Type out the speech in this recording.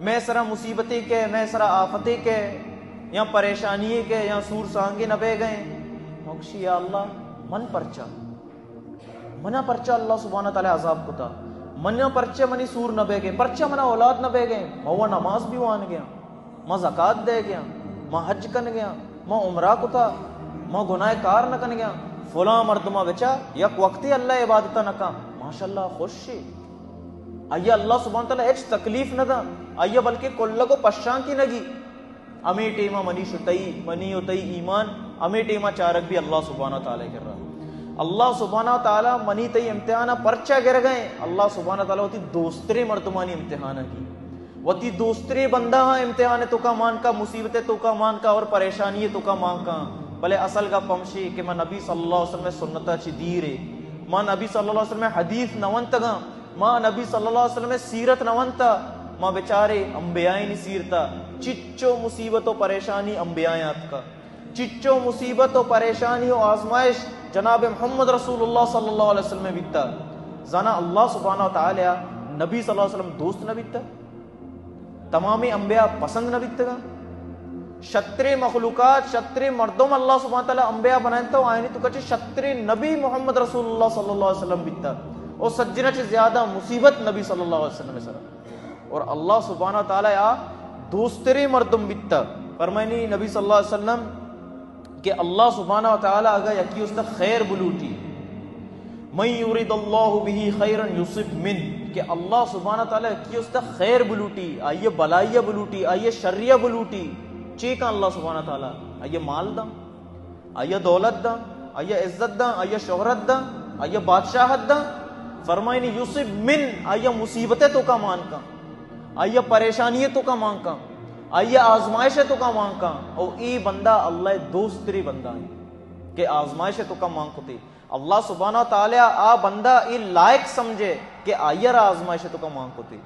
مئے سرا مصیبتے کئے، مئے سرا آفتے کئے، یا پریشانی کئے، یا سور سانگے نہ بئیگئے۔ ما گوشی، یا اللہ، من پرچا؟ منا پرچا اللہ سبحانہ تعالی عذاب کتا؟ منا پرچا منی سور نہ بئیگئے؟ پرچا منا اولاد نہ بئیگئے؟ ما وہ نماز بھی وانگیاں، ما زکات دئیگیاں، ما حج کنگیاں، ما عمرہ کتا، ما گناہ کار نہ کنگیاں۔ فلاں مردما بچا یک وقتے اللہ عبادتا نہ کن، ماشاءاللہ خوش شی۔ آئی اللہ سبحانہ تعالی ہچ تکلیف نہ دا، آئی بلکہ کلگ و پشانکی نہ گی۔ ہمے ٹیما منی شتئی، منی و تئی ایمان، ہمے ٹیما چارگ بھی اللہ سبحانہ تعالی کرا۔ اللہ سبحانہ تعالی منی تئی امتحانا پرچا گرگئے؟ اللہ سبحانہ تعالی وتی دوسترے مردمانی امتحانا گی۔ وتی دوسترے بندہ ہاں امتحان توکا مان کا، مصیبت توکا مان کا اور پریشانی توکا مان کا۔ بلے اصل گپ ہمشی کہ ما نبی صلی اللہ علیہ وسلم سنتا چی دیرے، ما نبی صلی اللہ علیہ وسلم حدیث نہ ونتگاں، ما نبی صلی اللہ علیہ وسلم سیرت نہ ونتا، ما بچارے انبیائینی سیرتا۔ چچو مصیبت و پریشانی انبیائیں آتکا، چچو مصیبت و پریشانی و آزمائش جناب محمد رسول اللہ صلی اللہ علیہ وسلم بیتا۔ زانا اللہ سبحانہ و تعالی نبی صلی اللہ علیہ وسلم دوست نہ بیتا؟ تمامیں انبیاء پسند نہ بیتگاں؟ شتریں مخلوقات، شتریں مردم اللہ سبحانہ تعالی انبیاء بنائنتا و آیانی توکا چہ شتریں نبی محمد رسول اللہ صلی اللہ علیہ وسلم بیتا۔ و سجنا چہ زیادہ مصیبت نبی صلی اللہ علیہ وسلم سرا۔ اور اللہ سبحانہ تعالی آ دوستریں مردم بیتا۔ فرمائنی نبی صلی اللہ علیہ وسلم کہ اللہ سبحانہ و تعالی اگا یکی است خیر بلوٹی، من یرید اللہ بہ خیرا یصب من، کہ اللہ سبحانہ تعالی یکی است خیر بلوٹی، آئی بلائی بلوٹی، آئی شری بلوٹی، چی کن اللہ سبحانہ تعالی؟ آئی مال داں، آئی دولت داں، آئی عزت داں، آئی شہرت داں، آئی بادشاہت داں۔ فرمائنی یصب من، آئی مصیبت توکا مان کن، آئی پریشانی توکا مان کن، آئی آزمائش توکا مان کن۔ او اے بندہ اللہ دوستری بندہ ہیں کہ آزمائش توکا مان کتے۔ اللہ سبحانہ و تعالی آ بندہ اے لائق سمجھے کہ آئی را آزمائش توکا مان کتے۔